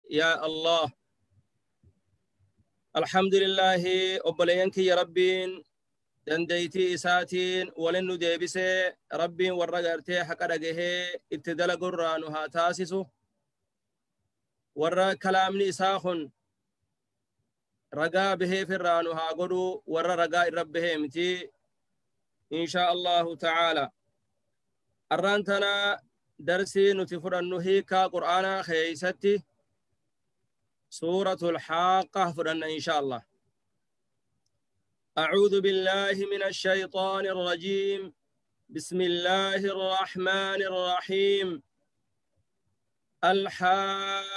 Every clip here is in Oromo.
يا الله. الحمد لله أبلينك يا ربين dandeeytii isaatiin walin nu deebisee Rabbiin warra gartee haqa dhagahee itti dalagurraa nu haa taasisu. Warra kalaamni isaa kun ragaa baheef irraa nu haa godhu, warra ragaa irra bahee miti, inshaa Allahu ta'ala. Arraan tana darsii nuti fudhannu hiikaa Qur'aanaa keeysatti suuratul Haaqa fudhanna, inshaa Allah. أعوذ بالله من الشيطان الرجيم. بسم الله الرحمن الرحيم. الحاقة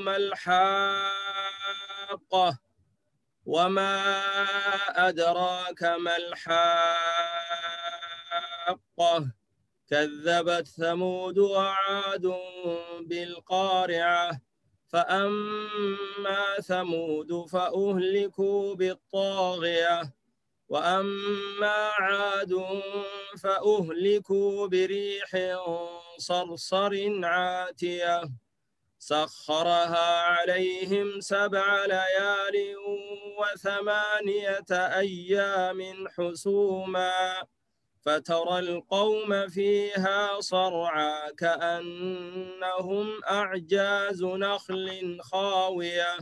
ما الحاقة، وما أدراك ما الحاقة. كذبت ثمود وعاد بالقارعة، فأما ثمود فأهلكوا بالطاغية، وأما عاد فأهلكوا بريح صرصر عاتية، سخرها عليهم 7 ليال و8 أيام حسوما، فترى القوم فيها صرعى كأنهم أعجاز نخل خاوية،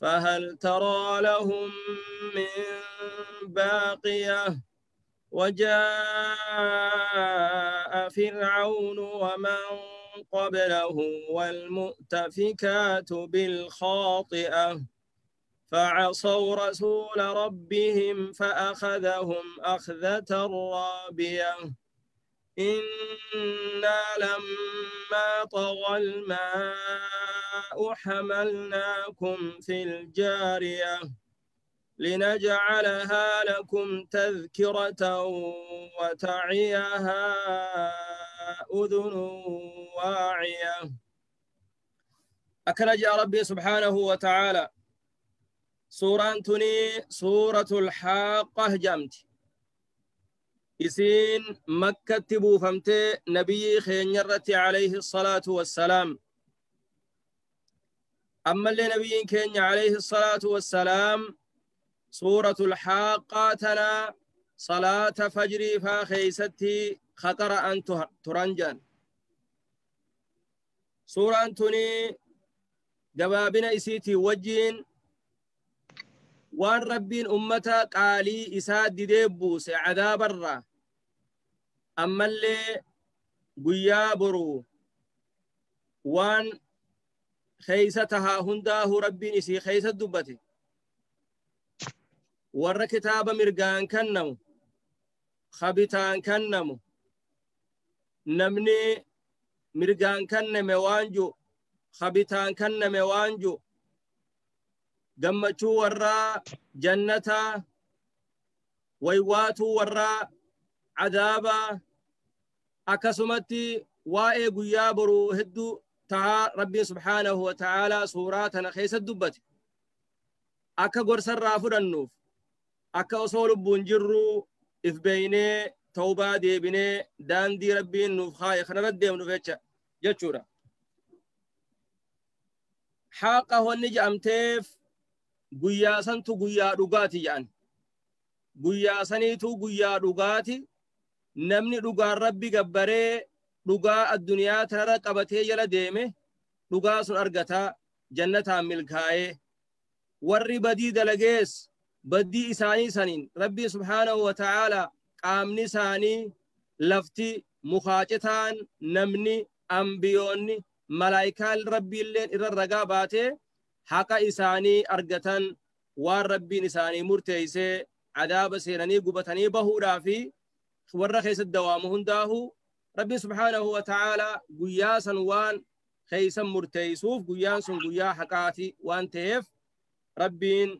فهل ترى لهم من باقية؟ وجاء فرعون ومن قبله والمؤتفكات بالخاطئة، فعصوا رسول ربهم فأخذهم أخذة رابية. إنا لما طغى الماء حملناكم في الجارية لنجعلها لكم تذكرة وتعيها أذن واعية. أكرج ربي سبحانه وتعالى. سورة تني سورة الحاقة جمت إسين مكة تبو فمت نبي خينيرة عليه الصلاة والسلام. أما اللي نبي كين عليه الصلاة والسلام سورة الحاقة تنا صلاة فجر فاخيستي خطر أن ترنجان. سورة تني جوابنا إسيتي وجين وان ربين أمتا قالي إساد ديبوس عذاب الرا. أما اللي قيابرو وان خيستها هنداه ربين إسي خيست دبتي ور كتاب مرقان كنمو خبتان كنمو نمني مرقان كنمي وانجو خبتان كنمي وانجو gammachuu warra jannataa waywaatuu warra cadaabaa akkasumatti waa'ee guyyaa boruu hedduu tahaa Rabbiin subhaanahu wa ta'aalaa suuraa tana keessa dubbate. Akka gorsarraa fudhannuuf akka osoo lubbuun jirru if beeynee tawbaa deebinee daandii Rabbiin nuuf kaaye kanarra deemnuuf jechuudha. Haaqa wanni je'amteef guyyaa santu guyyaa dhugaati jedhan. Guyyaa saniitu guyyaa dhugaati. Namni dhugaan Rabbi gabbaree dhugaa addunyaa tanarra qabatee jala deeme dhugaa sun argataa jannataan milkaa'ee. Warri badii dalagees badii isaanii saniin Rabbi subhaanahu wa ta'aalaa qaamni isaanii lafti mukaacitaan namni ambiyoonni malaayikaan Rabbiilleen irra ragaa baatee haqa isaanii argatan waan Rabbiin isaanii murteessee cadaaba seenanii gubatanii bahuudhaa fi warra keessatti dawaamu hundaahu Rabbiin subhaanahu wa ta'aalaa guyyaa san waan keeysan murteessuuf guyyaan sun guyyaa haqaati waan ta'eef Rabbiin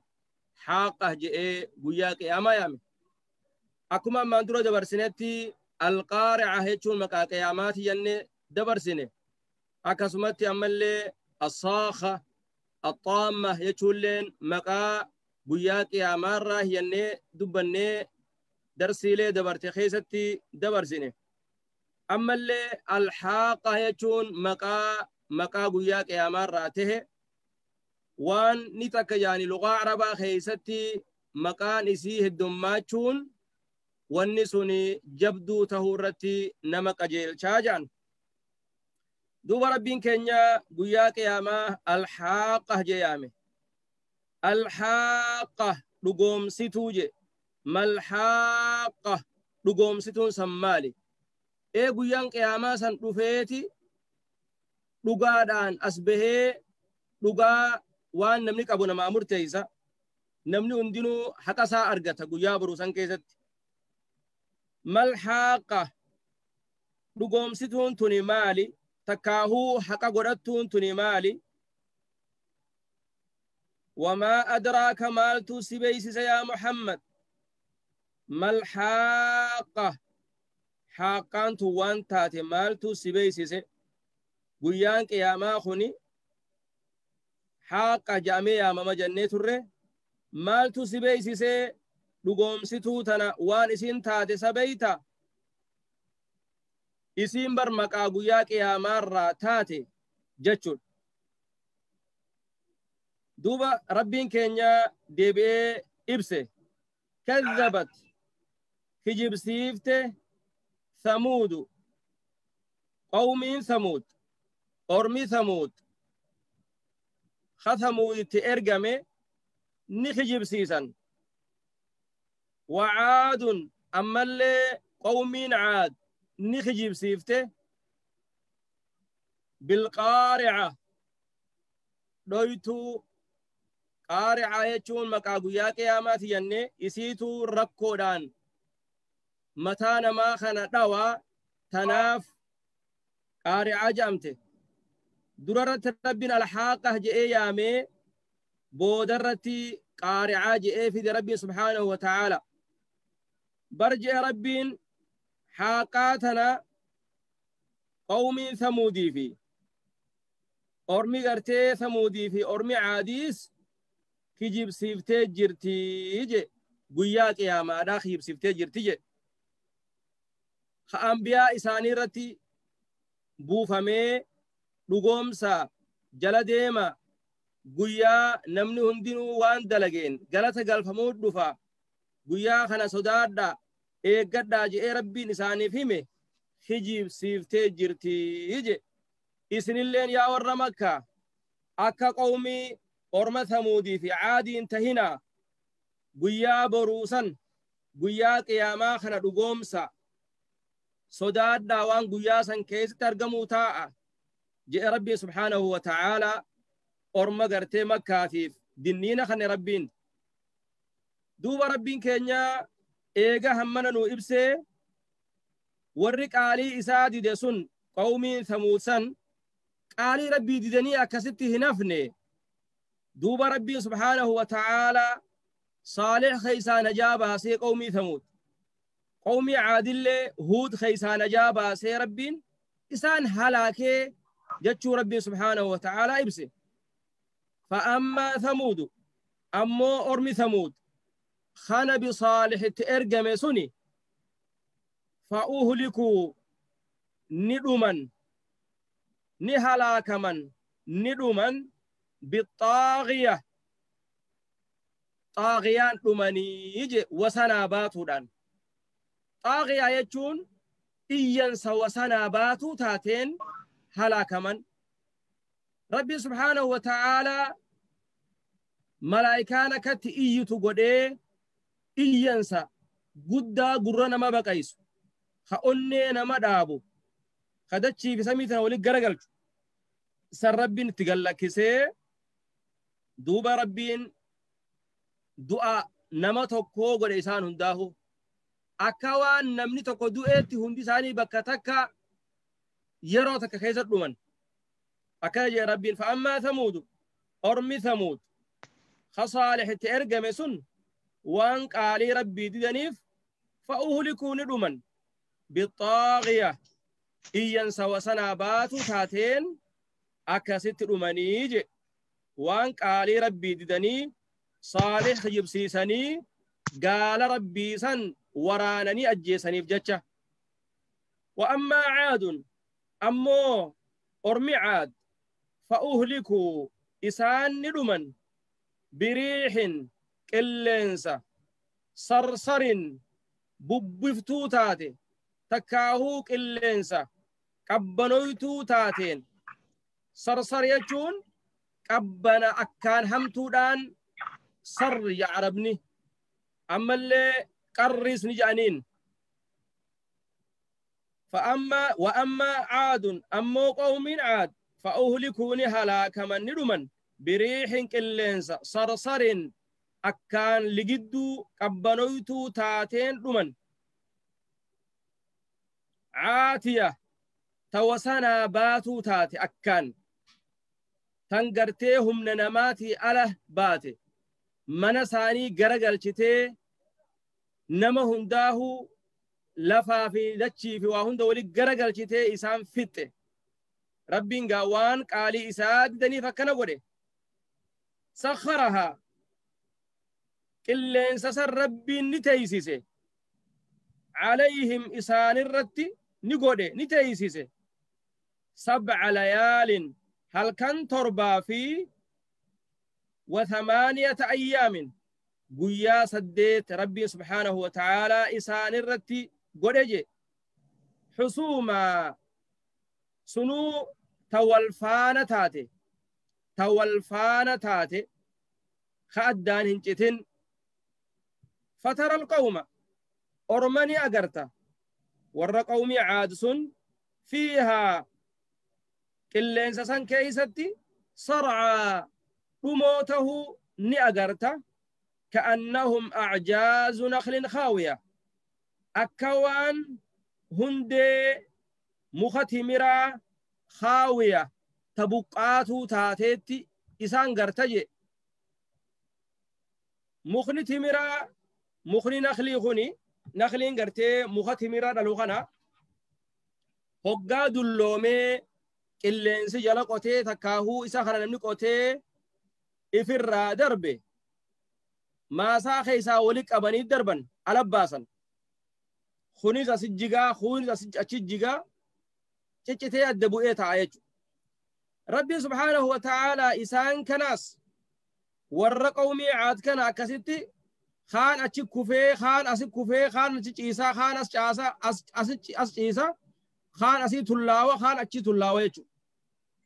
haaqa je'ee guyyaa qiyaamaa yaame. Akkuma ammaan dura dabarsinetti alqaari'a jechuun maqaa qiyaamaati jennee dabarsine. Akkasumatti ammallee assaakha axxaamma jechuulleen maqaa guyyaa qiyaamaarraa jennee dubbannee darsiilee dabarte keessatti dabarsine. Ammallee alhaaqa jechuun maqaa maqaa guyyaa qiyaamaarraa tahe waan ni takka yaani lugaa arabaa keeysatti maqaan isii heddummaachuun wanni sun jabduu tahuu irratti nama qajeelchaa jedhan. Duuba rabbiin keenya guyyaa qiyaamaa alhaaqah jee yaame. Alhaaqah dhugoomsituu je. Malhaaqah dhugoomsituun san maali? Ee guyyaan qiyaamaa san dhufeeti dhugaadhaan as bahee dhugaa waan namni qabu namaa murteeysa. Namni hundinuu haqa isaa argata guyyaa boruu san keessatti. Malhaaqa dhugoomsituun tuni maali? Takkaahuu haqa godhattuun tuni maali? Wamaa adraaka maaltu si beeysisa yaa Muhammad? Malhaaqa haaqaan tun waan taate maaltu si beeysise? Guyyaan qiyaamaa kuni haaqa jedhamee yaamama jennee turre. Maaltu si beeysisee dhugoomsituu tana waan isin taate sabeeyta? Isiin bar maqaa guyyaa qiyaamaarraa taate jechuudha. Duuba rabbiin keenya deebi'ee ibse. Kadhabat kijibsiifte Thamuudu qawmiin Thamuud ormi Thamuud ka Thamuuditti ergame ni kijibsiisan. Wacaadun ammallee qawmiin Caad ni kijibsiifte bilqaarica dhoytuu. Qaarica jechuun maqaa guyyaa qiyaamaati jennee isiituu rakkoodhaan mataa namaa kana dhawaa tanaaf qaarica jedhamte. Durarratti rabbiin alhaaqah je'ee yaamee boodarratti qaarica je'ee fide rabbiin subhaanahu wa ta'aala. Bar je'e rabbiin haaqaa tana qawmiin Thamuudii fi ormi gartee Thamuudii fi ormi Caadiis kijibsiiftee jirtii je guyyaa qiyaamaadhaa kijibsiiftee jirti je. Ka ambiyaa isaanii irratti buufamee dhugoomsa jala deema guyyaa namni hundinuu waan dalageen galata galfamuu dhufa guyyaa kana sodaadhaa eeggadhaa je'ee rabbiin isaaniif hime kijibsiiftee jirtii je. Isinilleen yaa warra Makkaa akka qawmii orma Thamuudii fi Caadiin tahinaa guyyaa boruusan guyyaa qiyaamaa kana dhugoomsa sodaadhaa waan guyyaa san keessatti argamuu taa'a je'e rabbiin subhaanahu wa ta'aalaa orma gartee Makkaatiif dinniina kana rabbiin. Duuba rabbiin keenya eega hammana nuu ibsee warri qaalii isaa dide sun qawmiin Thamuud san qaalii rabbii didanii akkasitti hin hafne. Duuba rabbiin subhaanahu wa ta'aalaa Saalix keeysaa najaa baasee qawmii Thamuud qawmii Caadillee Huud keeysaa najaa baasee rabbiin isaan halaakee jechuu rabbiin subhaanahu wa ta'aalaa ibse. Fa'ammaa Thamuudu ammoo ormi Thamuud kana bisaalixitti ergame suni fa'uhlikuu ni dhuman ni halaakaman ni dhuman bixaagiya xaagiyaan dhumanii je wasanaa baatuudhaan. Xaagiyaa jechuun iyyansa wasanaa baatuu taateen halaakaman. Rabbi subhaanahu wa ta'aalaa malaayikaan akkatti iyyitu godhee iyyansa guddaa gurra nama baqaysu ka onnee nama dhaabu ka dachii fi samii tana walitti garagalchu san rabbiin itti gallakkisee duuba rabbiin du'a nama tokkoo godhe isaan hundaahu akka waan namni tokko du'eetti hundi isaanii bakka takka yeroo takka keessa dhuman. Akkana jedhe rabbiin fa'ammaa Thamuudu ormi Thamuud ka Saalixitti ergame sun waan qaalii rabbii didaniif fa'uhlikuu ni dhuman bixaagiya iyyansa wasanaa baatu taateen akkasitti dhumanii je. Waan qaalii rabbii didanii Saalix kijibsiisanii gaala rabbii san waraananii ajjeesaniif jecha. Wa ammaa Caadun ammoo ormi Caad Fa'uhlikuu isaan ni dhuman biriixin qilleensa sarsarin bubbiftuu taate takkaahuu qilleensa qabbanoytuu taateen. Sarsar jechuun qabbana akkaan hamtuudhaan sarri ya arabni ammallee qarriis ni je'aniin. فأما وأما عاد أمو قوم عاد فأهلكوا هلاك من ندمن بريح قلنس صرصر أكان لجدو قبنويتو تاتين دمن. عاتية توسنا باتو تاتي أكان تنقرتيهم ننماتي أله باتي منساني قرقلشتي نمهن داهو لفا في دتشي في واهن دولي قرقلشتي إسان فته. ربين قاوان قالي إساد دني فكنا قولي سخرها قلين سسر ربين نتيسيسي عليهم إسان الرتي نقولي نتيسيسي 7 ليال هل كان تربى في و8 أيام قيا سديت ربي سبحانه وتعالى إسان الرتي قولي حسوما سنو تولفانة تاتي تولفانة تاتي خادان هنجتين. فترى القوم أرمني أقرتا ور قومي عادس فيها قلين سسن كيستي صرعا رموته ني أقرتا كأنهم أعجاز نخل خاوية أكوان هندي مختمرة خاوية تبقاتو تاتيتي إسان قرتجي. مخني تمرة مخني نخلي خني نخلين قرتي مختمرة دلوخنا هقا دلومي قلنسي جلا قوتي تكاهو إسا خنا نمني قوتي إفرا دربي ما ساخي ساولك أبني دربا ألباسا خنيز أسجيغا خنيز أسجيغا تشتي الدبوئة تعيش. ربي سبحانه وتعالى إسان كناس ور قومي عاد كنا كستي خان أتشي كوفي خان أسي كوفي خان أتشي إيسا خان أس عاسا أس أس أس إيسا خان أسي تلاوة خان أتشي تلاوة يجو.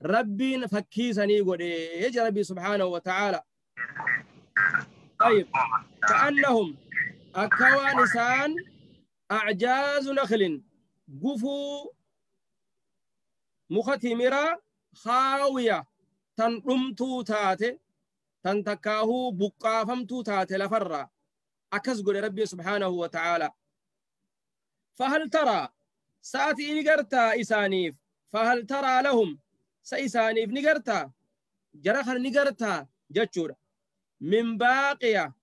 ربي نفكي سني قولي يجي ربي سبحانه وتعالى. طيب كأنهم أكوان إسان أعجاز نخل قفو مختمرة خاوية تنرمتو تاتي تنتكاهو بقافمتو تاتي لفرة أكس قول ربي سبحانه وتعالى. فهل ترى ساتي نقرتا إسانيف فهل ترى لهم سإسانيف نقرتا جرخر نقرتا جتشور من باقية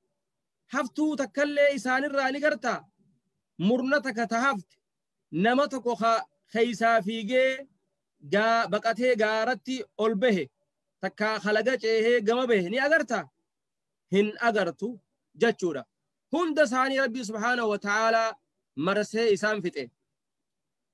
هفتو تكلي إسان الرا نقرتا مرنتك تهفت نمتك خيسا فيجي جا بقته غارتي أولبه تكا خلقة إيه جم به ني أجرتا هن أجرتو جتشورا هند ساني ربي سبحانه وتعالى مرسه إسام فته.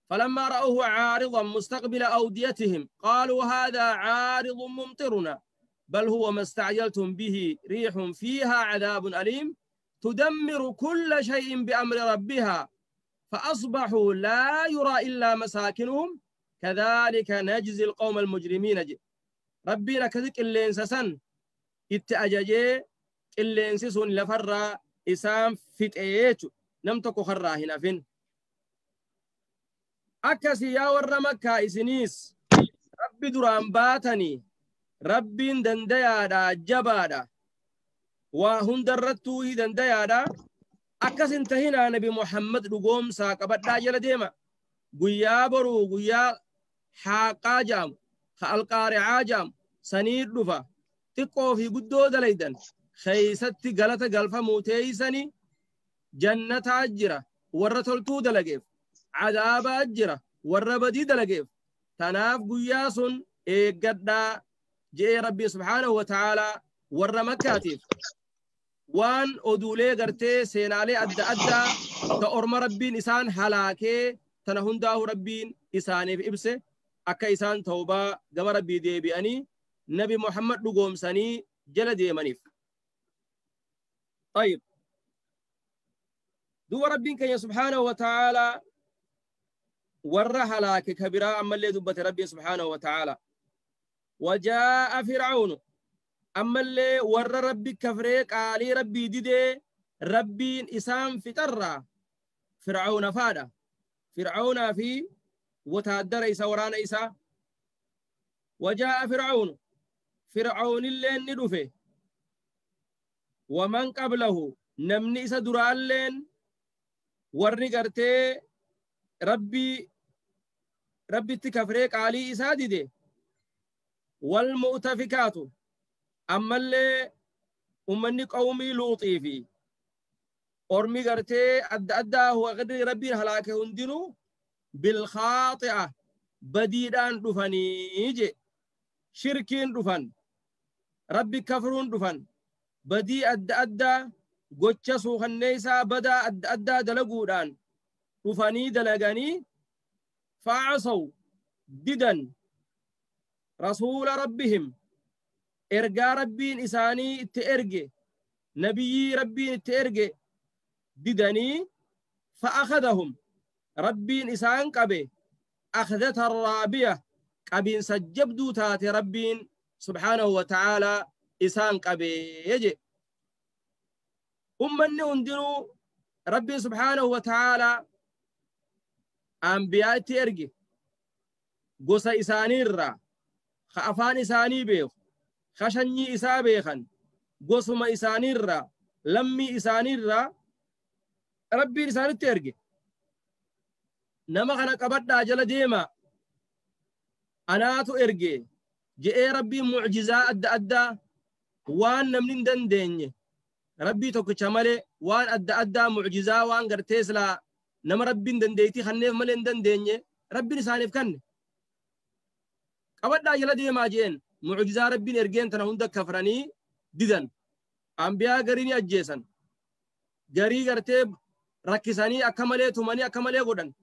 فلما رأوه عارضا مستقبل أوديتهم قالوا هذا عارض ممطرنا بل هو ما استعجلتم به ريح فيها عذاب أليم تدمر كل شيء بأمر ربها فأصبحوا لا يرى إلا مساكنهم كذلك نجزي القوم المجرمين. ربي لكذلك اللي انسسن اتأججي اللي انسسن لفر إسام فتأيتو نمتكو خراهن فين أكسي يا ور مكة إسنيس ربي دران باتني ربي دنديادا جبادا وهندرتو دنديادا أكس انتهينا نبي محمد رقوم ساقبت جل ديما قيا برو قيا حاقا جام خالقارعا جام سنير دفا تقو في قدو دليدن خيستي غلطة غلفة موتيسني جنة أجرة ورتلتو دلقيف عذاب أجرة وربدي دلقيف تناف قياس إيقدا جي ربي سبحانه وتعالى ور مكاتيف وان أدولي غرتي سينالي أدى أدى تأرم ربين إسان هلاكي تنهنداه ربين إساني في إبسه أكا إسان توبة قم ربي دي بأني Nabi Muhammad dhugoomsanii jala deemaniif. طيب duuba Rabbiin keenya subhaanahu wa ta'aalaa warra halaake kabiraa ammallee dubbate Rabbiin subhaanahu wa ta'aalaa. Wajaa'a Fir'aawnu ammallee warra Rabbi kafree qaalii Rabbii didee Rabbiin isaan fixarraa Fir'aawna faadha. Fir'aawnaa fi wotaaddara isa waraana isaa. Wajaa'a Fir'aawnu Fir'aawnilleen ni dhufe. Waman qablahu namni isa duraalleen warri gartee Rabbitti kafree qaalii isaa dide. Wal mu'tafikaatu ammallee ummanni qawmii Luuxii fi ormi gartee adda addaa warri Rabbiin halaake hundinuu bilkhaaxi'a badiidhaan dhufanii je shirkiin dhufan Rabbi kafruun dhufan badii adda addaa gocha suukanneessaa badaa adda addaa dalaguudhaan dhufanii dalaganii fa'asaw didan rasuula rabbihim ergaa Rabbiin isaanii itti erge nabiyyii Rabbiin itti erge didanii fa'akhadahum Rabbiin isaan qabe akhdata raabiya qabiinsa jabduu taate Rabbiin subhaanahu wa ta'aalaa isaan qabe je. Ummanni hundinuu Rabbiin subhaanahu wa ta'aalaa anbiyaa itti erge gosa isaaniirraa ka afaan isaanii beeku ka sanyii isaa beekan gosuma isaaniirraa lammii isaaniirraa Rabbiin isaanitti erge. Nama kana qabadhaa jala deemaa anaatu erge je'ee Rabbiin mucjizaa adda addaa waan namni hin dandeenye Rabbii tokkicha malee waan adda addaa mucjizaa waan gartee silaa nama Rabbiin dandeettii kanneef malee hin dandeenye Rabbiin isaaniif kanne. Qabadhaa jala deemaa je'een mucjizaa Rabbiin ergeen tana hunda kafranii didan. Ambiyaa garii ni ajjeesan. Garii gartee rakkisanii akka malee tumanii akka malee godhan.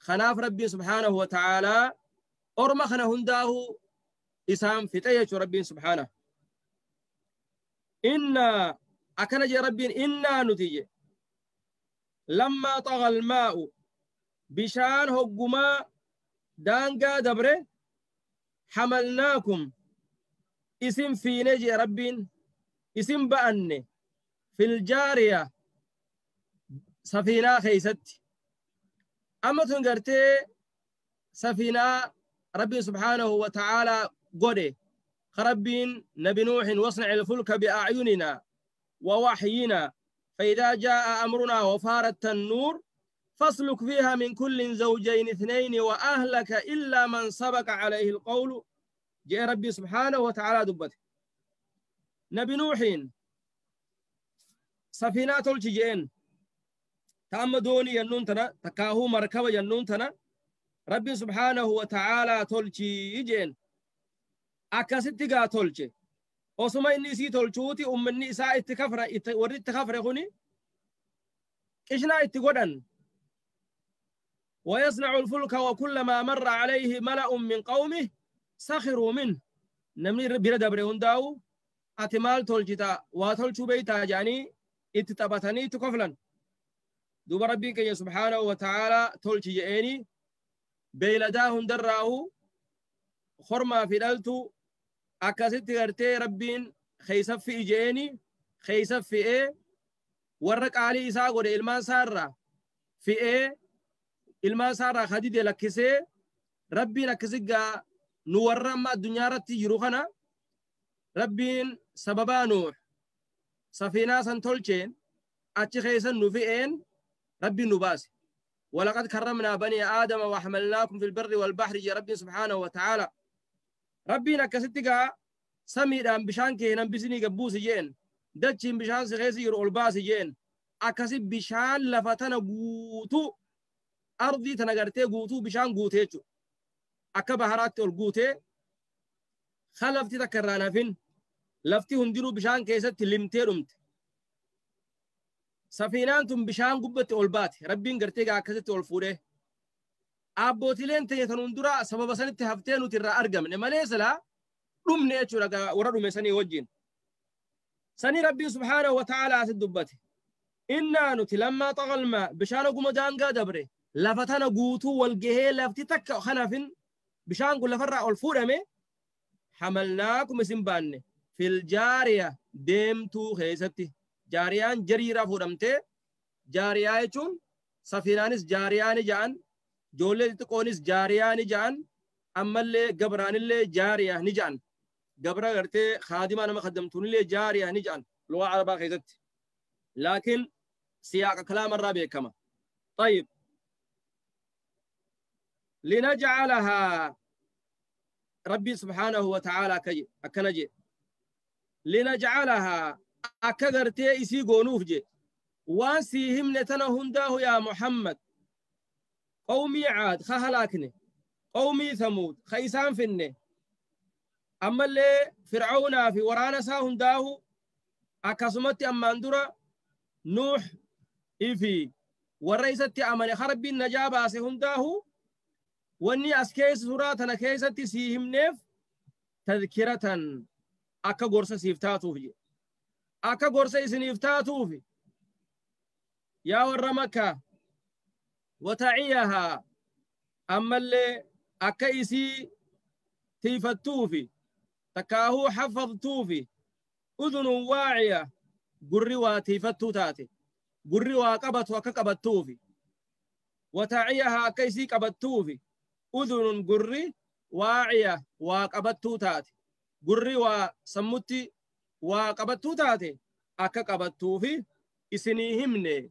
Kanaaf Rabbiin subhaanahu wa ta'aalaa orma kana hundaahu isaan fixe jechuu Rabbiin subhaanahu. Innaa akkana jee Rabbiin innaa nuti je lammaa xaga almaa'u bishaan hoggumaa daangaa dabre hamalnaakum isin fiine jee Rabbiin isin ba'anne fil jaariya safiinaa keeysatti. Amma tun gartee safiinaa Rabbiin subhaanahu wa ta'aalaa godhe Rabbiin nabi Nuuhin wasnaci alfulka biacyuninaa ووحينا فإذا جاء أمرنا وفارت النور فاسلك فيها من كل زوجين اثنين وأهلك إلا من سبق عليه القول. جاء ربي سبحانه وتعالى دبته نبي نوحين سفينة الجين تام دوني ينون تنا تكاهو مركب ينون تنا ربي سبحانه وتعالى تلجي جين أكستيغا تلجي osuma inni isii tolchuuti ummanni isaa itti kafra warri itti kafre kuni qishnaa itti godhan. ويصنع الفلك وكلما مر عليه ملأ من قومه سخروا منه. namni bira dabre hundaa'u ati maal tolchita waa tolchuu beeytaa jedhanii itti taphatanii itti koflan. Duuba Rabbiin keenya subhaanahu wa ta'aalaa tolchi je'eeni beeyladaa hundarraahu hormaa fi dhaltuu akkasitti gartee Rabbiin keeysa fi'i je'eeni keeysa fi'ee warra qaalii isaa godhe ilmaan isaarraa fi'ee ilmaan isaarraa kadide lakkisee Rabbiin akkasi gaa nu warra amma addunyaa irratti jiru kana Rabbiin sababaa Nuux safiinaa san tolcheen achi keeysan nu fi'een Rabbiin nu baase. ولقد كرمنا بني آدم وحملناكم في البر والبحر يا ربي سبحانه وتعالى. Rabbiin akkasitti gaa samiidhaan bishaan kee hin gabbuusi jeen dachiin bishaan si keessa jiru ol baasi jeen akkasi bishaan lafa tana guutuu ardii tana gartee guutuu bishaan guutee jechuudha. Akka baharaatti ol guutee lafti takka irraa hin hafin lafti hundinuu bishaan keessatti limtee dhumte. Safiinaan tun bishaan gubbatti ol baate Rabbiin gartee gaa akkasitti ol fuudhee abbootileen teenya tan hunduraa sababa sanitti haftee nuti irraa argamne malee silaa Dhumne jechuudha warra dhume sanii wajjin. Sanii Rabbiin subhaanahu wa ta'aalaa asitti dubbate. Innaa nuti lammaa xagal maa bishaan oguma daangaa dabre lafa tana guutuu wal gahee lafti takka kanaafin bishaan kun lafarraa ol fuudhame hamalnaakum isin baanne fil jaariya deemtuu keessatti. Jaariyaan jariiraa fuudhamtee jaariyaa jechuun safiinaanis jaariyaa ni ja'an ijoollee xixiqqoonis jaariyaa ni ja'an ammallee gabraanillee jaariyaa ni ja'an. Gabra gartee khaadimaa nama khaddamtuunillee jaariyaa ni ja'an lugaa arabaa keessatti. Laakiin siyaaqa kalaamarraa beekama. طيب لنجعلها ربي سبحانه وتعالى كي أكنجي لنجعلها أكغرتي إسي غونوف جي وان سيهم نتنا هنداه يا محمد قومي عاد خهلاكني قومي ثمود خيسان فيني أما اللي فرعون في ورانا سا هنداه أكاسمتي أما اندرا نوح إفي والرئيسة أمني خرب النجابة سهنداه واني أسكيس سوراتنا كيستي سيهم نيف تذكرة أكا غرسة سيفتاتو في أكا غرسة سيفتاتو في يا ورمكة وتعيها أما اللي أكا إسي تيفتو في تكاهو حفظتو في أذن واعية قروا تيفتو تاتي قروا قبت وكقبتو في وتعيها كيسي قبتو في أذن قري واعية وقبتو تاتي قري وسمتي وقبتو تاتي أكا قبتو في إسنيهمني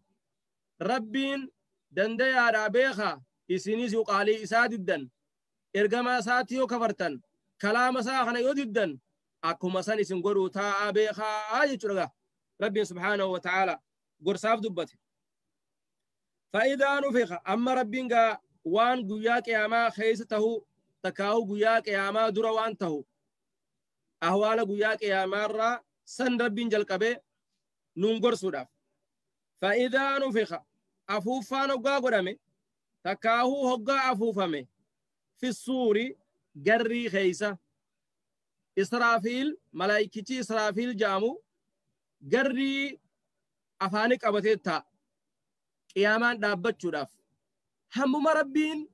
ربين دنديا رابيخا إسنيز يقالي إساددن إرقما ساتيو كفرتن كلام ساخنا يددن أكما سن إسن قرو تا بيخا آجي ربي سبحانه وتعالى قرصاف دبته. فإذا نفخ أما ربين وان قياك ياما خيسته تكاو قياك ياما دروان تهو أهوال قياك ياما را سن ربين جلقبه نون قرصو. فإذا نفخ أفوفان هقا قدامي تكاهو هقا أفوفامي في الصور قري خيسة إسرافيل ملايكتي إسرافيل جامو قري أفانك أبتيتا قيامان دابتشو داف همما ربين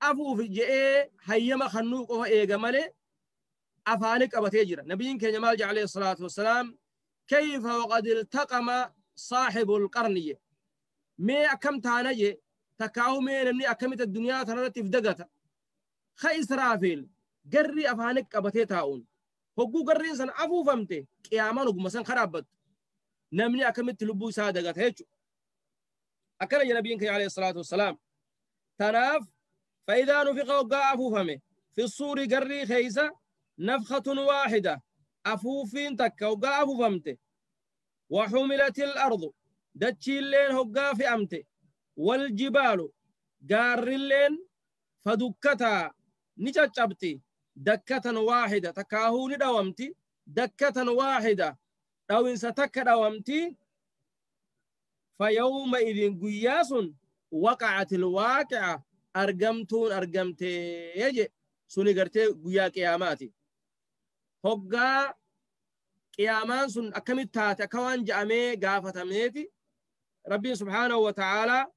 أفوف جئي هيما خنوق وإيغا مالي أفانك أبتيجر. نبيين كجمال عليه الصلاة والسلام كيف وقد التقم صاحب القرنية مي أكم تانجي تكاو مي نمني أكمت الدنيا تنرتف دقتا خي إسرافيل قري أفانك أبتيتاون هقو قرين سن أفو فهمتي قيامان وقمسان خرابت نمني أكمت لبو سادقت هيجو أكل نبيين عليه الصلاة والسلام تناف. فإذا نفخ وقع أفو فهمي في الصور قري خيسة نفخة واحدة أفوفين تكا وقع أفو فهمتي وحملت الأرض دتشي اللين هقا في أمتي والجبال قار اللين فدكتا نجتشبتي دكة واحدة تكاهو ندومتي دكة واحدة أو إن ستك دومتي. فيومئذ قياس وقعت الواقعة أرقمتون أرقمتي يجي سوني قرتي قيا قياماتي هقا قيامان سن أكمل تاتا كوان جامي قافة ميتي ربي سبحانه وتعالى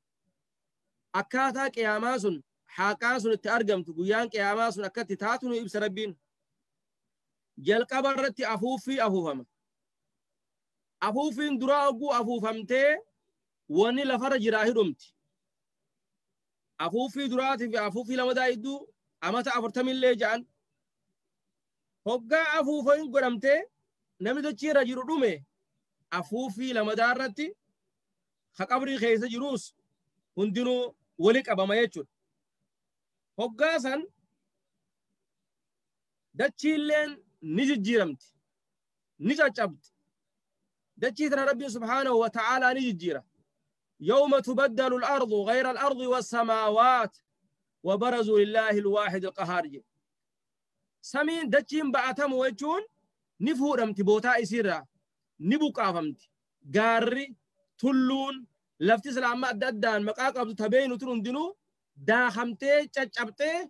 أكاتا قيامان سن حاقان سن اتأرقمت قيان قيامان سن أكت تاتون إبس ربين جل قبرتي أفوفي أفوفم أفوفين دراغو أفوفمتي واني لفر جراهي رمتي أفوفي دراتي في أفوفي لما دايدو أمتا أفرتمين لي جان هقا أفوفين قرمتي namni dachii irra jiru dhume afuufii lama daarratti ka qabrii keessa jiruus hundinuu wali qabama jechuudha. Hoggaa san dachiilleen ni jijjiiramti, ni caccabdi. Dachii tana Rabbiin subhaanahu wa ta'aalaa ni jijjiira. يوم تبدل الأرض غير الأرض والسماوات وبرزوا لله الواحد القهار. سمين دچين بعتم وجون نفورمتي بوتا إسيرا نبقافمتي غاري تلون لفتي سلام أددان مقاق عبد تبين وترون دينو داخمتي چچبتي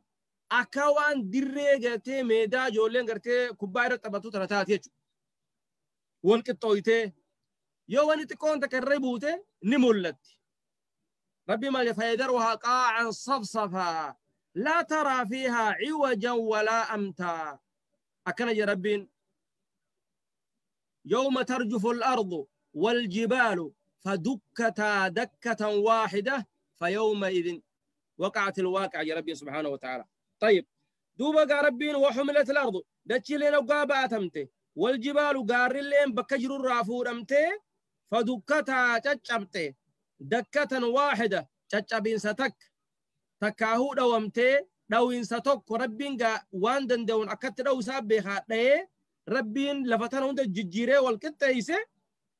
Akka waan dirree gartee meedaa ijoolleen gartee kubbaa irra taphatu tana taate jechuudha. Wal qixxooytee yoo wanni xiqqoon takka irra buute ni mul'atti. Rabbi maal fayyadaruhaa qaacan safsafaa laa taraa fiihaa ciwajan walaa amtaa. Akkana jedha Rabbiin. يوم ترجف الأرض والجبال فدكتا دكة واحدة فيومئذ وقعت الواقع يا ربي سبحانه وتعالى. طيب دوبا ربين وحملت الأرض دتشي لين وقابا أتمتي والجبال قار لين بكجر الرافور أمتي فدكتا تشبتي دكة واحدة تشبين ستك تكاهو دومتي دوين ستك ربين وان دندون أكت دو سابخا ربين لفتان هند الججيرة والكتايسة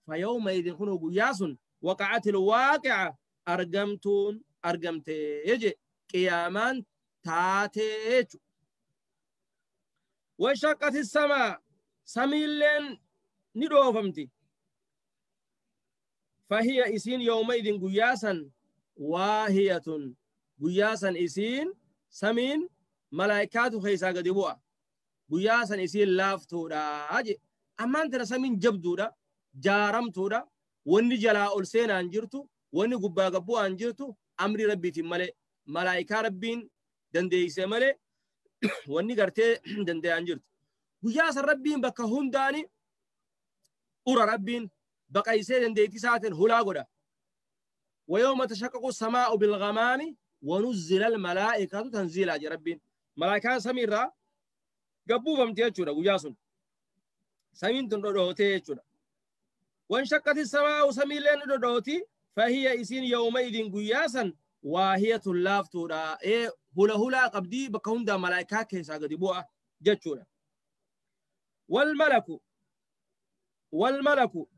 فيومئذ كنوا قياس وقعت الواقعة أرقمتون أرقمتي يجي قيامان تاتيج وشقت السماء سميلين ندوفمتي فهي إسين يومئذ قياسا واهية قياسا إسين سمين ملائكات خيسا قدبوا guyyaa san isiin laaftuudha je ammaan tana samiin jabduudha jaaramtuudha wanni jalaa ol seenaan jirtu wanni gubbaa gabbu'aan jirtu amri rabbiitiin malee malaayikaa rabbiin dandeeyse malee wanni gartee danda'an jirtu guyyaa san rabbiin bakka hundaani ura rabbiin baqaysee dandeettii isaatiin hulaa godha ويوم تشقق السماء بالغمام ونزل الملائكة تنزيلا جي ربين ملائكة سميرة gabbuufamte jechuudha guyyaa sun samiin tun dhodhootee jechuudha. Wanshaqqati samaa'u samiileen ni dhodhooti fahiya isiin yawmaidin guyyaa san waahiyatun laaftuudha. Ee hula hulaa qabdii bakka hundaa malaayikaa keessaa gadi bu'a jechuudha. Walmalaku walmalaku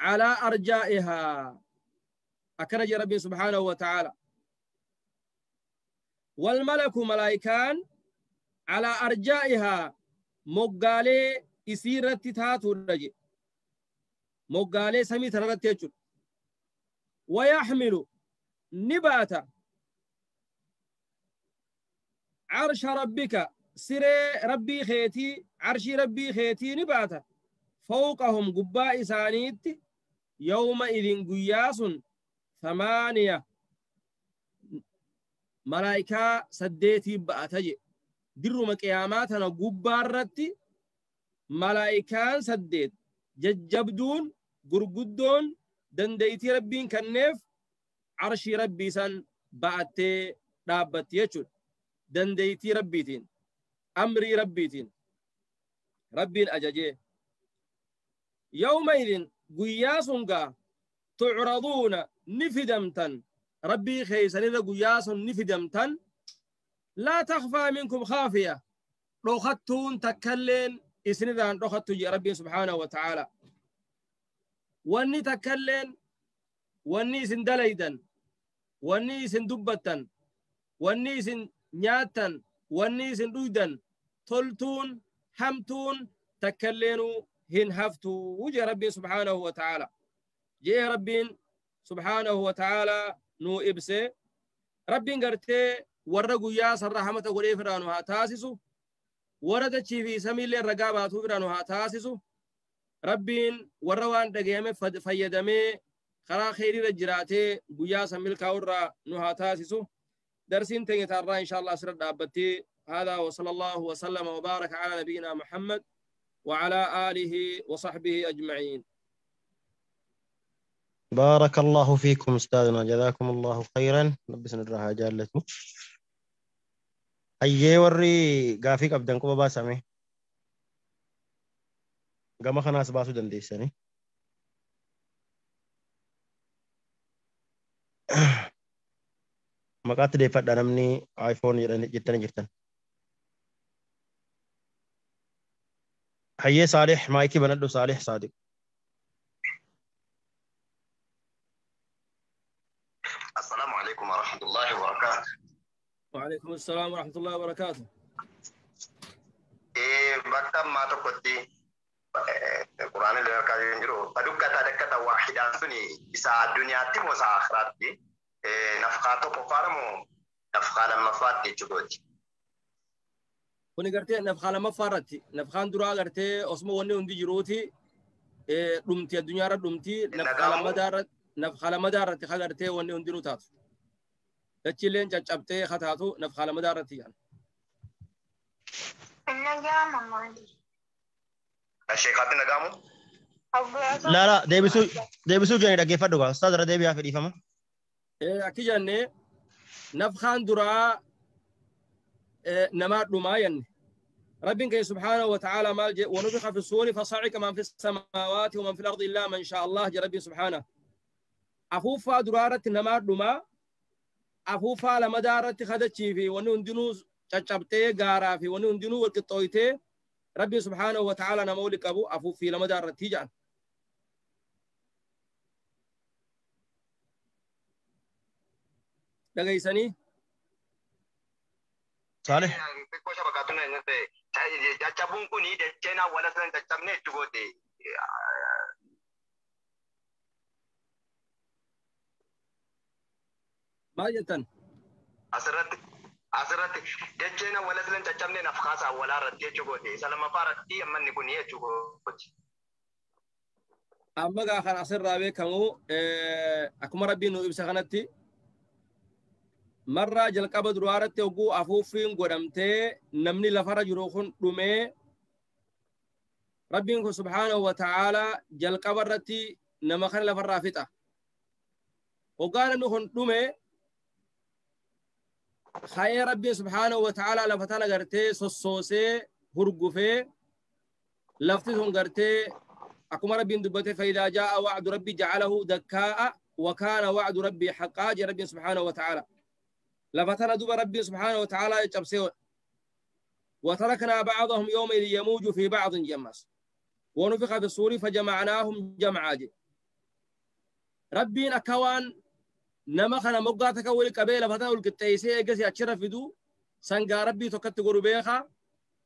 calaa arjaa'ihaa akkana jedha Rabbiin subhaanahu wa ta'aala. Walmalaku malaayikaan على أرجائها مقالي إسيرة تاتو رجي مقالي سمي ترغت يجل ويحمل نبات عرش ربك سري ربي خيتي عرش ربي خيتي نبات فوقهم قباء سانيت يومئذ قياس 8 ملائكة سديتي بأتجي dirruma qiyaamaa tana gubbaarratti malaayikaan 8 jajjabduun gurguddoon dandeeytii rabbiin kenneef arshii rabbii san ba'attee dhaabbatti jechuudha. Dandeeytii rabbiitiin amrii rabbiitiin rabbiin ajajee. Yawmaidin guyyaa sun gaa tucraduuna ni fidamtan rabbii keeysanirra guyyaa sun ni fidamtan لا تخفى منكم خافية روختون تكلين إسندان روختو جي ربي سبحانه وتعالى واني تكلين واني إسن دليدا واني إسن دبتا واني إسن نياتا واني إسن دويدا تلتون حمتون تكلينو هن هفتو وجي ربي سبحانه وتعالى جي ربي سبحانه وتعالى نو إبسي ربي قرتي warra guyyaa san rahamata godhee firaanu haa taasisu warra dachii fi samiillee ragaa baatuu firaanu haa taasisu rabbiin warra waan dhagayame fayyadamee karaa kheyriirra jiraatee guyyaa san milkaa'urraa nu haa taasisu darsiin teenya taarraa insha Allah asirra dhaabbattee هذا وصلى الله وسلم وبارك على نبينا محمد وعلى آله وصحبه أجمعين. بارك الله فيكم أستاذنا جزاكم الله خيرا ربي سنراها جالته Hayyee warri gaafii qabdan quba baasame gama kanaas baasuu dandeessanii. Maqaatti deeffadha namni iPhone jettanii jirtan. Hayyee Saalih maayikii banadhu Saalih Saadiq. السلام عليكم ورحمة الله وبركاته. وعليكم السلام ورحمة الله وبركاته. إيه bakka ammaa tokkotti Quraana illee harkaa hin jiru. Fadukkata dakkata waahidaan suni isa addunyaatti moo isa akhiraatti? Nafqaa tokkoffaadha moo nafqaa lammaffaatti jechuuti? Kuni gartee nafkaa lammaffaa irratti nafkaan duraa gartee osuma wanni hundi jiruuti dhumti addunyaarra dhumti nafkaa lammadaa irratti ka gartee wanni hundinuu taatu. Dachiilleen caccabtee ka taatu nafkaa lammadaa irratti jedhan. Sheekaatti nagaamu? Laa laa deebisuu deebisuu jedhanii dhaggeeffadhu gaa ustaaz irra deebi'aa fedhiifama. Akki jennee nafkaan duraa namaa dhumaa jenne. ربنا كي سبحانه وتعالى مال ونفخ في الصور فصعق من في السماوات ومن في الأرض إلا من شاء الله جل ربي سبحانه. أفوفا درارة نما دما أفوفا لمدارة خدتشي في ونندنو تشبتي غارا في ونندنو والقطويتي ربي سبحانه وتعالى نمولك أبو أفوفي لمدارة تيجان. دقيسني صالح Caccabuun kun dacheen awwaala sana hin caccabne jechuu goote. Maal jettan? Asirratti dacheen awwaala sana hin caccabne nafkaasa awwaalaa irratti jechuu goote. Isa lammaffaa irratti amma inni kun jechuu goote. Amma gaa kan asirraa beekamu akkuma rabbiin nu ibsa kanatti marraa jalqaba duraa irratti hogguu afuuffiin godhamtee namni lafarra jiru kun dhumee rabbiin kun subhaanahu wa ta'aalaa jalqaba irratti nama kana lafarraa fixa. Hoggaa namni kun dhume ka'ee rabbiin subhaanahu wa ta'aalaa lafa tana gartee sossoosee hurgufee lafti sun gartee akkuma rabbiin dubbate fa'idaa jaa'a wa'du rabbi ja'alahu dakkaa'a wa kaana wa'du rabbii haqqaa jedhe rabbiin subhaanahu wa ta'aalaa. لفتنا دوب ربي سبحانه وتعالى يجبسه وتركنا بعضهم يومئذ يموج في بعض جماس ونفخ في الصور فجمعناهم جمعا. ربي أكوان نمخنا مقاتك والقبيلة فتنا والقتيسية قسي أتشرف دو سنقا ربي تكت قربيخا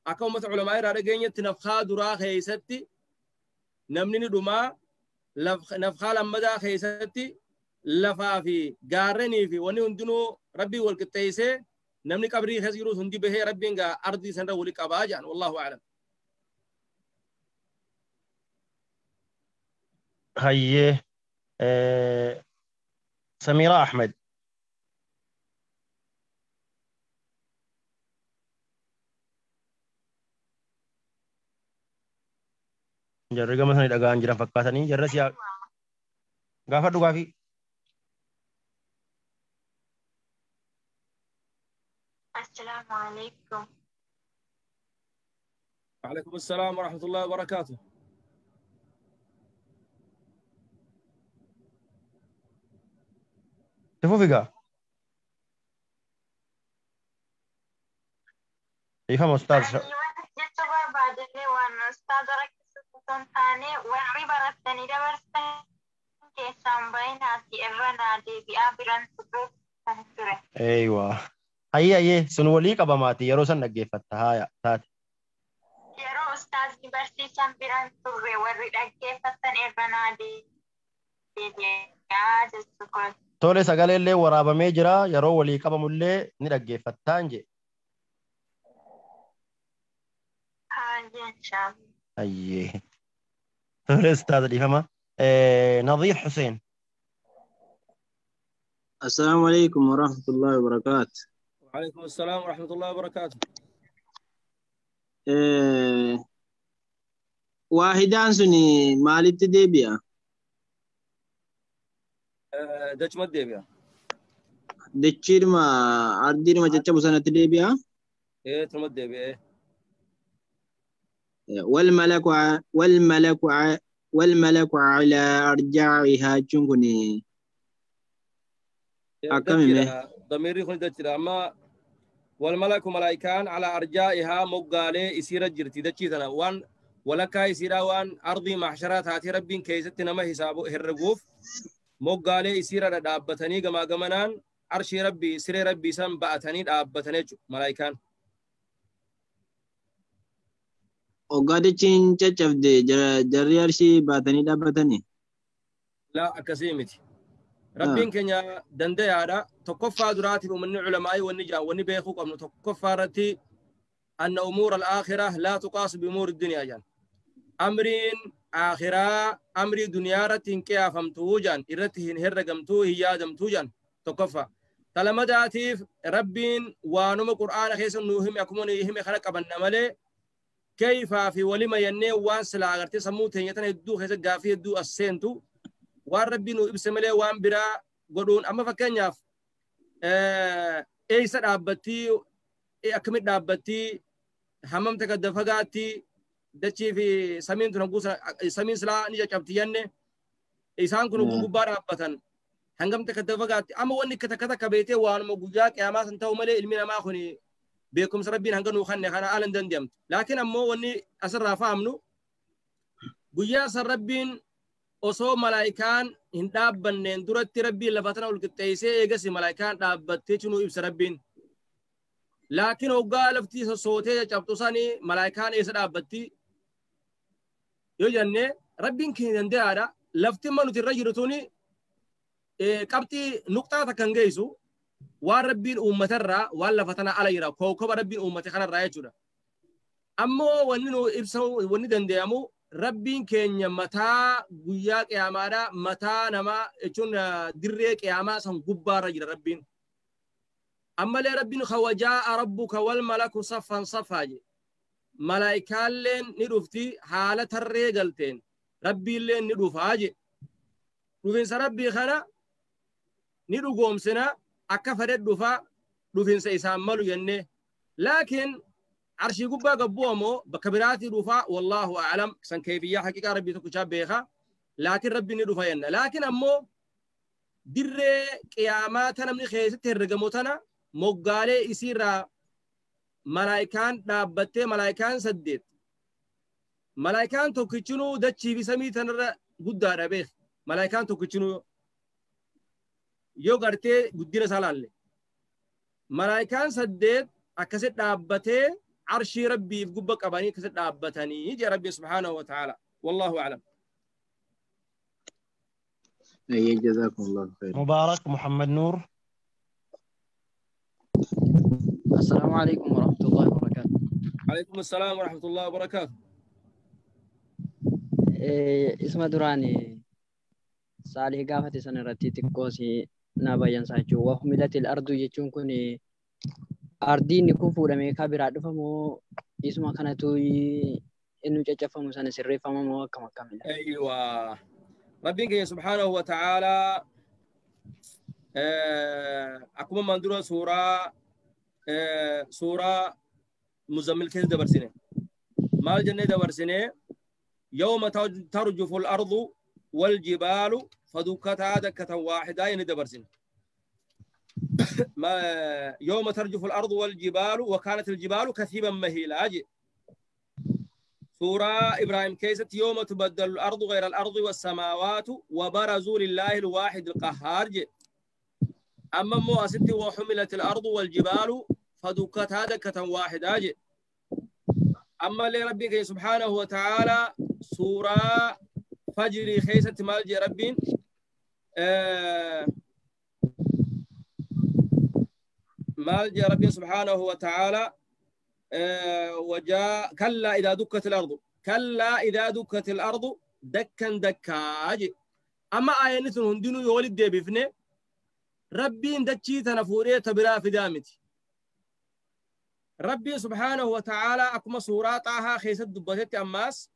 أكومة علماء رأيين تنفخا درا خيستي نمني دما نفخا لمدا خيستي لفا في قارني في وني هندنو ربي والقتيسة نمني قبري خزيرو هندي به ربي إنك أرضي سنة ولي قباجان والله أعلم. هي سميرة أحمد. جرّي مثلا إذا كان جرا فكاتني جرّي سيا غافر دغافي. السلام عليكم. وعليكم السلام ورحمة الله وبركاته. تفوفيقا يفهم أستاذ. أيوة. هيا هيا سنولي قباماتي yeroo san dhaggeeffatta haaya taate. Yeroo ustaazni barsiisan biraan turre warri dhaggeeffatan irra naa deebi'aa jechuudha. Tole sagalee illee waraabamee jira yeroo walii qabamullee ni dhaggeeffattaan jee. Haayee inshallah. Hayyee. Tole ustaaz dhiifama. Nadiir Hussein. السلام عليكم ورحمة الله وبركاته. وعليكم السلام ورحمة الله وبركاته. واحدان سني مالت ديبيا. دچ مد ديبيا. دچير ما أردير ما جتشبو سنة ديبيا. إيه تمد ديبيا. والملك على أرجائها جنكني. أكمل. ضميري خن دچرا أما والملك ملائكان على أرجائها مقالة إسيرة جرتي دچيتنا وان ولكا إسيرا وان أرضي محشرات هاتي ربين كيستنا ما حسابه هرقوف مقالة إسيرة دابتني كما جمنان عرشي ربي سري ربي سم بأتني دابتني ملائكان. وقادتين تشفدي جري عرشي بأتني دابتني. لا أكسيمتي. ربين كنيا دندي هذا تكفى دراتي ومن علماء والنجا والنبيخو قبل تكفى رتي أن أمور الآخرة لا تقاس بأمور الدنيا جان. أمرين آخرة أمري دنيا رتين كيافمتو جان إرتهن هرقمتو هيادمتو جان تكفى. تلمداتيف ربين وانما قرآن خيس نوهم يكمون يهم خلق أبن كيف في ولما يني وان سلا غرتي سموتين يتن يدو خيس غافي يدو السنتو وان ربي نو ابسمله وان برا godhuun amma fakkeenyaaf eessa dhaabbattii akkamitti dhaabbattii hammam takka dafagaatti dachii fi samiin tun guusa samiin silaa ni caccabti jenne isaan kun gubbaa dhaabbatan hangam takka dafagaatti amma wanni takka takka beetee waanuma guyyaa qiyaamaa san ta'u malee ilmi namaa kun beekumsa rabbiin hanga nuu kanne kana haala hin danda'amtu laakiin ammoo wanni asirraa fahamnu guyyaa san rabbiin osoo malaayikaan hin dhaabbanneen duratti rabbiin lafa tana ol qixxeessee eegasi malaayikaan dhaabbattee chinuu ibsa rabbiin. Laakiin hoggaa lafti sossootee caccabtu sanii malaayikaan eessa dhaabbatti yoo jenne rabbiin keenya danda'aadha. Lafti amma nuti irra jiru tuni qabxii nuqxaa takka hin geessu waan rabbiin uummatarraa waan lafa tana ala jira kookkoba rabbiin uummate kanarraa jechuudha. Ammoo wanni nu ibsa wanni danda'amu rabbiin keenya mataa guyyaa qiyaamaadha mataa namaa jechuun dirree qiyaamaa san gubbaarra jira rabbiin. Ammallee rabbiin khawajaa rabbuka wal malaku saffan saffaa je. Malaayikaalleen ni dhufti haala tarree galteen rabbiilleen ni dhufaa je. Dhufinsa rabbii kana ni dhugoomsina akka fedhe dhufaa dhufinsa isaan malu jennee. Laakiin عرشي قبا قبومو بكبراتي رفا والله أعلم سن كيفية حقيقة ربي تكوشا بيخا لكن ربي ندفا ينا لكن أمو در قياماتنا من خيسة الرقموتنا مقالي يسير ملايكان دابتة ملايكان سديت ملايكان توكيشنو دتشي في سميتنا قد بيخ ملايكان توكيشنو يو غرتي قدير سالالي ملايكان سديت أكسد دابتة عرشي ربي في قبك أباني كسر أبتني يجي ربي سبحانه وتعالى والله أعلم. أي جزاكم الله خير. مبارك محمد نور. السلام عليكم ورحمة الله وبركاته. عليكم السلام ورحمة الله وبركاته. اسمه دراني صالح قافة سنة رتي تكوسي نابا ينساجو وحملت الأرض يجون كوني ardiin kun fuudhamee ka biraa dhufamoo isuma kanatu inni caccafamu sana sirreeffamamoo akkam akkamidha? Aywa. Rabbiin keenya subhaanahu wa ta'aalaa akkuma maan dura suuraa muzammil keessa dabarsine. Maal jennee dabarsine? Yawma tarjufu al-ardu wal jibaalu fadukkataa dakkatan waahidaa jennee dabarsine. ما يوم ترجف الأرض والجبال وكانت الجبال كثيبا مهيلا. سورة إبراهيم كيست يوم تبدل الأرض غير الأرض والسماوات وبرزوا لله الواحد القهار. أما مو أستي وحملت الأرض والجبال فدكتا دكة واحدة. أما لربك سبحانه وتعالى سورة فجر خيست مالجي ربين مال يا ربي سبحانه وتعالى وجاء كلا إذا دكت الأرض كلا إذا دكت الأرض دكا دكا. أما آية هندنو يولد دي بفني ربي دكي تنفوري تبرا في دامتي ربي سبحانه وتعالى أكما سوراتها خيست دبتت أماس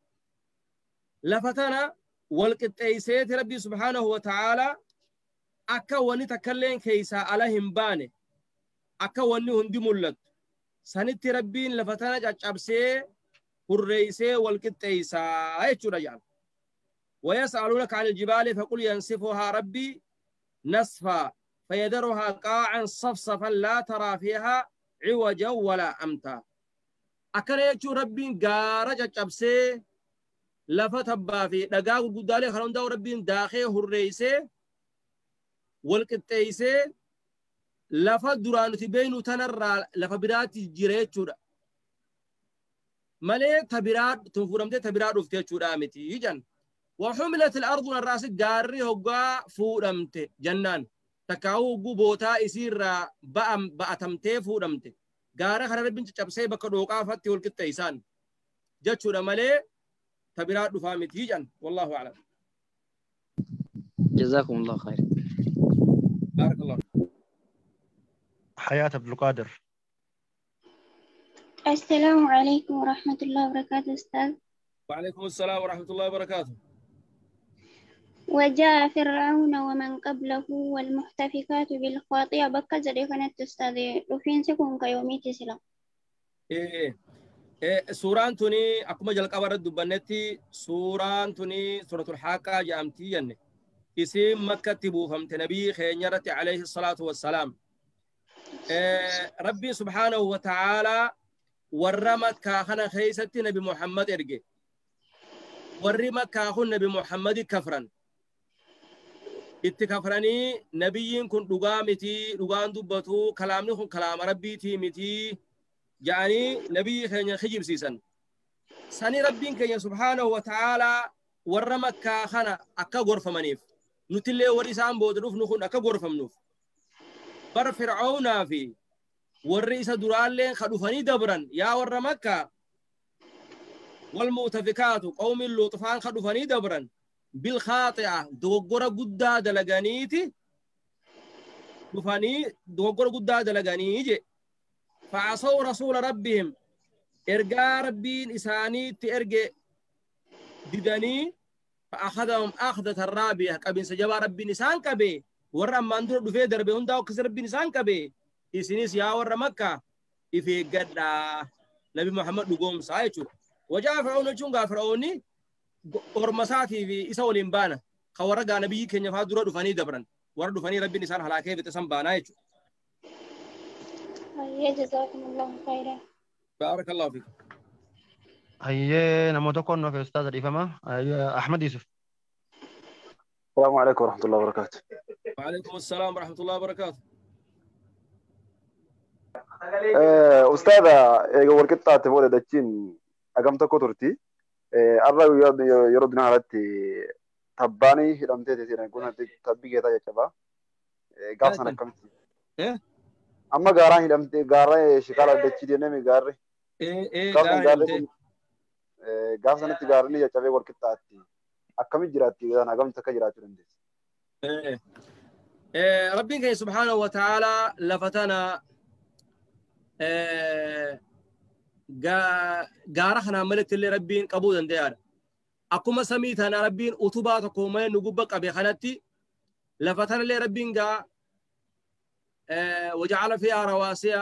لفتنا والقطيسيت ربي سبحانه وتعالى أكا ونتكلم كيسا عليهم باني akka wanni hundi mul'attu sanitti rabbiin lafa tana caccabsee hurreessee wal qixxeessaa jechuudha jedhan. ويسألونك عن الجبال فقل ينسفها ربي نسفا فيذرها قاعا صفصفا لا ترى فيها عوجا ولا أمتا. akkana jechuun rabbiin gaara caccabsee lafa tabbaa fi dhagaa gurguddaalee kan hundaa'u rabbiin daakee hurreessee wal qixxeessee lafa duraan nuti beeknu tanarraa lafa biraatti jira jechuudha. Malee tabiraa tun fuudhamtee tabiraa dhufte jechuudha miti jan. وحملت الأرض الراس gaarri hoggaa fuudhamte jennaan takkaa'uu hogguu bootaa isiirraa ba'atamtee fuudhamte. Gaara kana rabbiin caccabsee bakka dhooqaafatti wal qixxeessaan jechuudha malee tabiraa dhufaa miti jedhan wallaahu aclam. جزاكم الله خير. بارك الله. حياة عبد القادر. السلام عليكم ورحمة الله وبركاته أستاذ. وعليكم السلام ورحمة الله وبركاته. وجاء فرعون ومن قبله والمحتفكات بالخاطئة بكا جري كانت أستاذ رفين سكون كيومي تسلا. إيه إيه سوران توني أكما جلق أورد دبنتي سوران توني سورة الحاقة جامتي يعني اسم مكة تبوهم تنبي خينيرة عليه الصلاة والسلام. إيه ربي سبحانه وتعالى ورمت كاخنا خيستي نبي محمد إرجي ورمت كاخن نبي محمد كفرا itti kafranii nabiyyiin kun dhugaa miti dhugaan dubbatu kalaamni kun kalaama rabbiitii miti ja'anii nabiyyi keenya kijibsiisan sani rabbiin keenya subhaanahu wa ta'aalaa warra makkaa kana akka gorfamaniif nutillee warri isaan booda dhufnu kun akka gorfamnuuf bar fir'aawnaa fi warri isa duraalleen ka dhufanii dabran yaa warra makkaa walmu'tafikaatu qawmiin luuxfaan ka dhufanii dabran بالخاطئة دوغورا قدا دلغانيتي دفاني دوغورا قدا دلغانيجي فعصوا رسول ربهم إرجا ربين إساني تإرجع دداني فأخذهم أخذة الرابية كابين سجوا ربي نسان كبي ورا مندور دفع دربه هندا وكسر ربي نسان كبي إسنيس يا ورا مكة إفي قدا نبي محمد دقوم سايتو وجاء فرعون جونغا فرعوني ormasaatii fi isa waliin baana ka warra gaa nabiyyi keenya faa dura dhufanii dabran warra dhufanii rabbiin isaan halaakee fixe san baanaa jechuudha. Hayyee jazaakumullahu khayran. Baarakallahu fiik. Hayyee namoota tokkoon nuuf ustaaza dhiifama. Ahmad Yusuf. السلام عليكم ورحمة الله وبركاته. وعليكم السلام ورحمة الله وبركاته. أستاذة eega wal qixxaate booda dachiin hagam tokko turti. Arra yeroo dina haratti tabbaanii hidhamtee teessee kun tabbii geetaa jechabaa. Gaaf sana akkamitti? Amma gaaraan hidhamtee gaarra shikaala dachii deemee gaarri. Gaaf sanatti gaarri caccabee wal qixxaatti. Akkamitti jiraatti hagamti akka jiraachuu dandeessi? Rabbiin keenya subhaanahu wa ta'aalaa lafa tana gaara kanaan malitti illee rabbiin qabuu danda'aadha. Akkuma samii tana rabbiin utubaa tokko malee nu gubba qabe kanatti lafa tanallee rabbiin gaa waja'ala fiihaa rawaasiya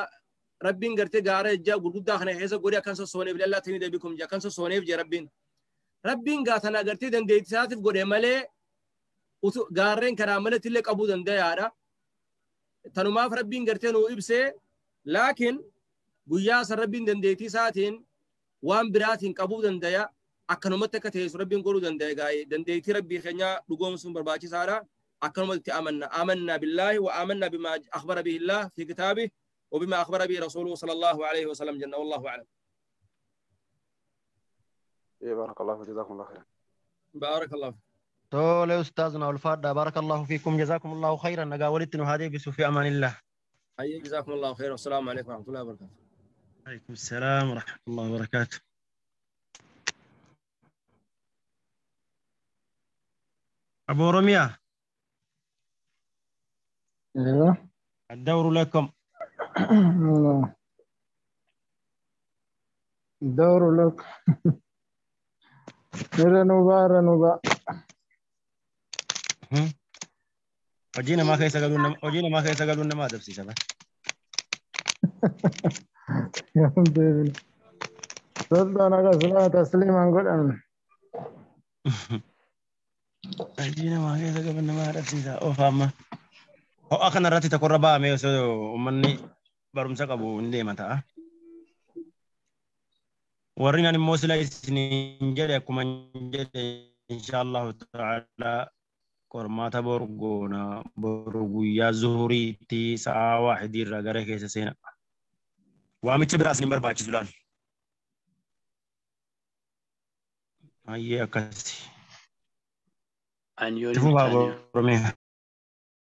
rabbiin gartee gaara ejjaa gurguddaa kana keessa godhee akkan sossooneef lallaa tini deebikum jee akkan sossooneef jee rabbiin. Rabbiin gaa tana gartee dandeettii isaatiif godhe malee gaarreen kanaan malitti illee qabuu danda'aadha. Tanumaaf rabbiin gartee nuu ibsee laakiin guyyaa san rabbiin dandeettii isaatiin waan biraatiin qabuu dandaya akkanumatti akka teessu rabbiin godhuu dandaya gaa'ee dandeettii rabbii keenya dhugoomsuun barbaachisaadha akkanumatti amanna amanna billaahi wa amanna bimaa akhbara bihi illaah fi kitaabihi wa bimaa akhbara bihi rasuuluhu sallallahu alayhi wa sallam jenna wallahu a'lam. بارك الله فيك جزاكم الله خيرا. بارك الله فيك. Tole ustaazna ulfaadha بارك الله فيكم جزاكم الله خيرا nagaa walitti nu haa deebisu في أمان الله. أي جزاكم الله خيرا والسلام عليكم ورحمة الله وبركاته. عليكم السلام ورحمة الله وبركاته. أبو رمية. أيوه. الدور لكم. الدور لك. رنوبا رنوبا. Hojii namaa keessa galuun nama adabsiisa ba. Sultan akkasuma tasliimaan godhamne. Hojii namaa keessa galuun nama adabsiisa. Oofa amma. Ho'a kanarratti tokkorra ba'amee osoo uummanni barumsa qabu hin deema ta'a. Warri nan immoo sila isiniin jedhe akkuma jedhe insha Allahu ta'ala qormaata boru goona boru guyyaa zuhuriitti sa'a waahidii irraa gara keessa seena. Waamicha biraas ni barbaachisu laal. Hayyee akkasi. Ani yoo Itti fufaa Oromiyaa.